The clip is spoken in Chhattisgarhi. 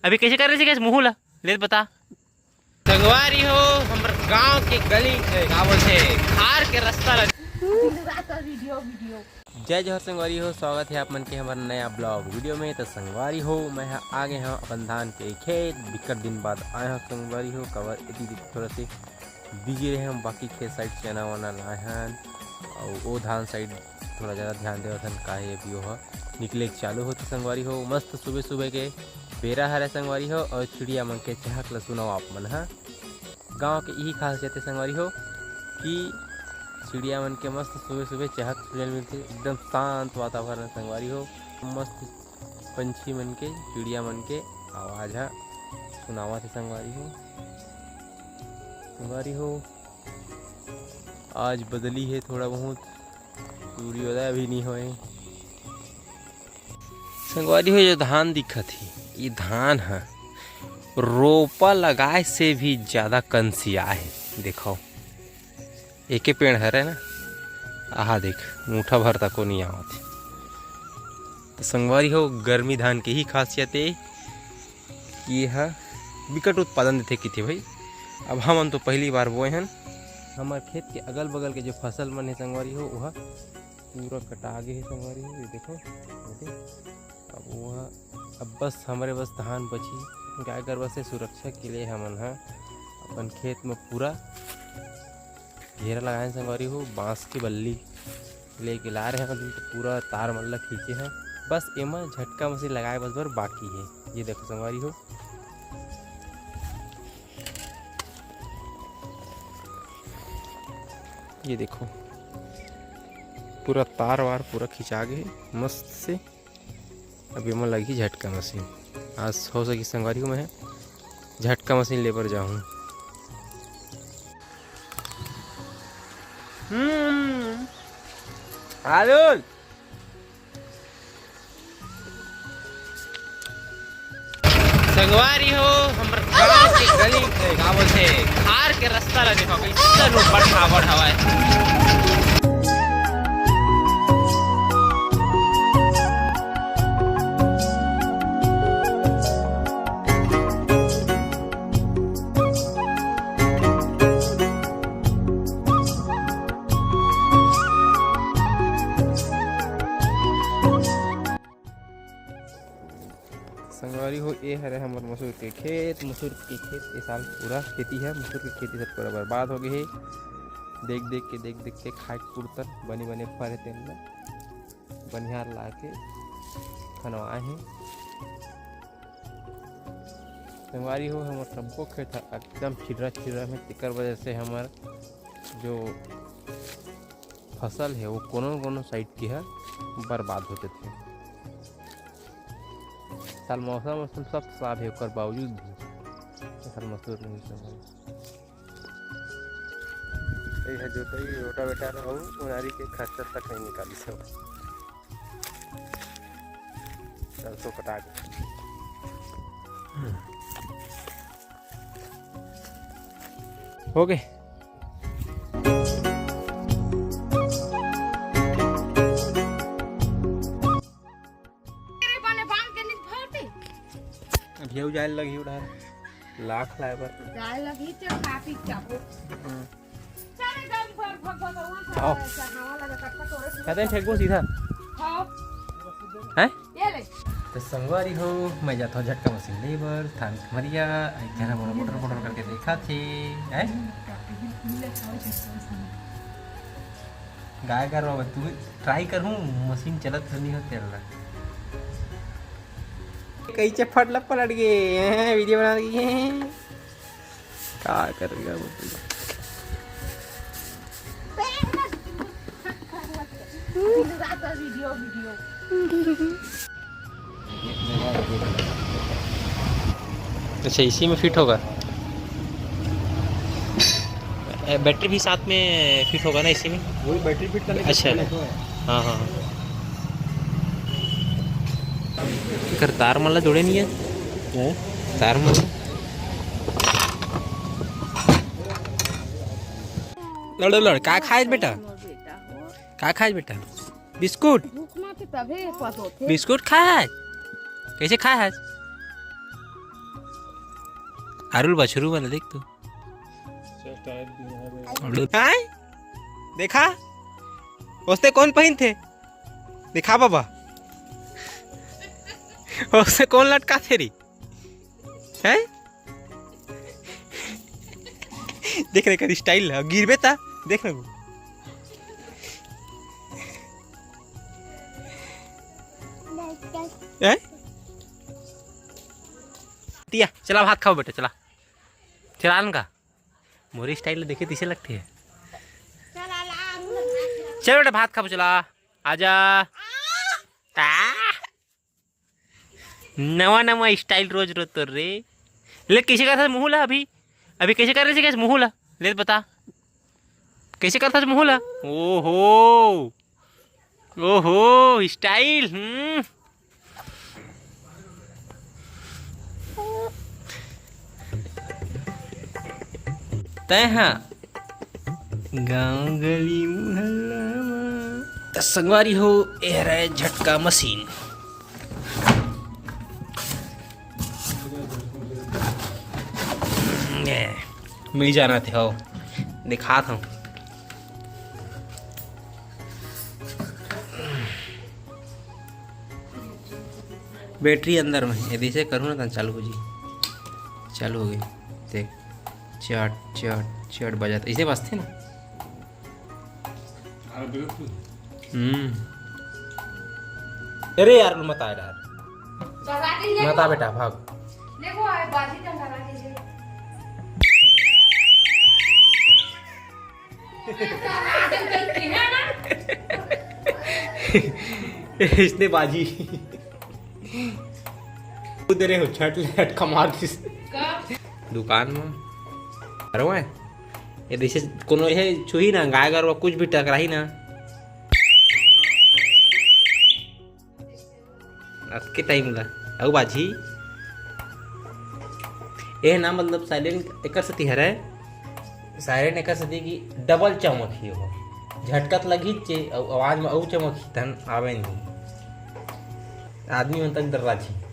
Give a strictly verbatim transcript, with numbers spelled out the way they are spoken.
अभी कैसे कर रहे थे, कैसे मुँह ला ले बता। संगवारी हो, हमर गांव के गली, ए, का बोलथे, खार के रास्ता ल। जय जोहार संगवारी हो, स्वागत है आप मन के हमर नया ब्लॉग वीडियो में। तो संगवारी हो, मैं ह आ गे हंव अपन धान के खेत। बिकट दिन बाद आए हंव संगवारी हो, काबर एती थोड़ा से बिजी रहे हंव, बाकी खेत साइड चना वना लाए हन, अउ ओ धान साइड थोड़ा ज़्यादा ध्यान देवत हन, काहे अभी ओह निकले के चालू होथे संगवारी हो। मस्त सुबह सुबह के बेरा हरे संगवारी हो, अउ चिड़िया मन के चहक ल सुनव आप मन ह। गांव के इही खासियत हे संगवारी हो कि चिड़िया मन के मस्त सुबह सुबह चहक सुने ल मिलथे, एकदम शांत वातावरण संगवारी हो। मस्त पंछी मन के, चिड़िया मन के आवाज़ ह सुनावत हे संगवारी हो। संगवारी हो, आज बदली हे थोड़ा बहुत, सूर्योदय भी नहीं होए। संगवारी हो, ये धान दिखत हे, ये धान ह रोपा लगाए से भी ज्यादा कंसिया हे। देखो, एके पेड़ हरे ना, आहा देख, मुठा भर तको नहीं आवत हे। तो संगवारी हो, गर्मी धान के ही खासियत हे कि ये ह बिकट उत्पादन देथे किथे भाई। अब हमन तो पहली बार बोए हन, हमर खेत के अगल बगल के जो फसल मन हे संगवारी हो, ओह पूरा कटा गे हे संगवारी हो। ये देखो, ये देख। अब वहाँ, अब बस हमरे बस धान बची, गाय गरवा से सुरक्षा के लिए हमन ह अपन खेत में पूरा घेरा लगाए संगवारी हो, बांस के बल्ली लेके ला रहे हैं, तो पूरा तार मन ला खींचे हैं। बस एमा झटका मशीन लगाए बस बर बाकी है। ये देखो संगवारी हो, ये देखो पूरा तार वार पूरा खिंचा गए है मस्त से। अब एमा लगही झटका मशीन। आज हो सकी संगवारी हो, मैं झटका मशीन लेबर जाहूँ। हम्म, आलू। संगवारी हो, हमर गांव के गली, ए, का बोलथे, खार के रास्ता ला देखो, कइसन ऊबड़ खाबड़ हवय। संगवारी हो, ए हरे हमर मसूर के खेत। मसूर के खेत ए साल पूरा खेती है, मसूर के खेती सब पूरा बर्बाद हो गए है। देख देख के, देख देख के खाए के पुरतन बने बने फर हे, तेन ला बनिहार ला के खनवाए हे। संगवारी हो, हमर सब्बो खेत ह एकदम छिर्रा छिर्रा में, तेकर वजह से हमर जो फसल हे, वो कोनो न कोनो साइड के ह बर्बाद हो जथे। साल मौसम, मौसम सब साफ हे, ओकर बावजूद भी फसल मसूर नहीं होय। ये है जोतई, रोटावेटर अउ ओनारी के खर्चा तक नहीं निकालिस हे। सरसों कटा के। हो गए। तेरे बने बांध के निक भरते। अब ये उजाल लगी उड़ा लाख लाए बर। जाए लगी ते काफी चाहो। हम्म। चले गम भर भर भर वहाँ से आओ। ऐसा हवा लगा कटका तोड़े से। कहते हैं फेंकबो सीधा। हाँ। हैं? ये ले। तो संगवारी हो, मैं जाता हूँ झटका मशीन ले बर, थान खमरिया, एक जना मोला मोटर मोटर करके देखा थे, हैं? गाय गरवा में तू ट्राई करहूँ, मशीन चलत तो नहीं हो तेल ला। कई चफट ला पलट गए, हैं, वीडियो बना रही है। का करेगा वो? अच्छा, इसी में फिट होगा। ए, बैटरी भी साथ में फिट होगा ना इसी में? वही बैटरी फिट करने के अच्छा। पहले तो है। हाँ, हाँ, हाँ। एकर तार मन ला जोड़े नहीं है। हैं? तार मन ला। लड़, लड़, का खाए बेटा? का खाए बेटा? बिस्कुट? भूख मारे तभे पत होथे। बिस्कुट खाए है? कैसे खाए है? आरुल बछरू बने देख तू। आय? देखा, ओसने कोन पहिनथे? देखा बाबा, ओसने कोन लटकाथे री? हैं? देख ना एकर style ह, गिरबे त देख ना। हैं? तिया, चला भात खाबो बेटा, चला। चला न का। मोर style देखे तइसे लगथे। चल बेटा, भात खाबो, चला। आजा। आ? नवा नवा style रोज रोज तोर रे। ले, कइसे करथस मुँह ला अभी? अभी कइसे करे सीखेस मुँह ला? ले बता, कइसे करथस मुँह ला? ओहो, ओहो, style। हम्म। तैं हा गाँव गली मुहल्ला म। त संगवारी हो, ए हरय झटका मशीन। ए, मिल जाना थे, हो, दिखात हूँ। बैटरी अंदर में हे, यदि से करूँ ना, त चालू हो जी। चालू हो गई, देख, चट चट चट बजात, ऐसे बजते ना। हम्म। अरे यार, मत आ यार। मत आ बेटा, भाग। देखो, आए बाजी टंगा रखे जी। इसने बाजी। कूद रे हो, छट ले, अटका मार दिस। का? दुकान में। अरे वाह। ये जैसे कोनो ये छुही ना, गाय गरवा कुछ भी टकराही ना। अतके टाइम ला। अउ बाजी। ए ना, मतलब, silent एकर सेती हरय। Silent एकर सेती कि double चमकही हो। झटका त लगही चे, अउ आवाज में अउ चमकही, तहन आवे नहीं। आदमी मन तक डर्रा जी।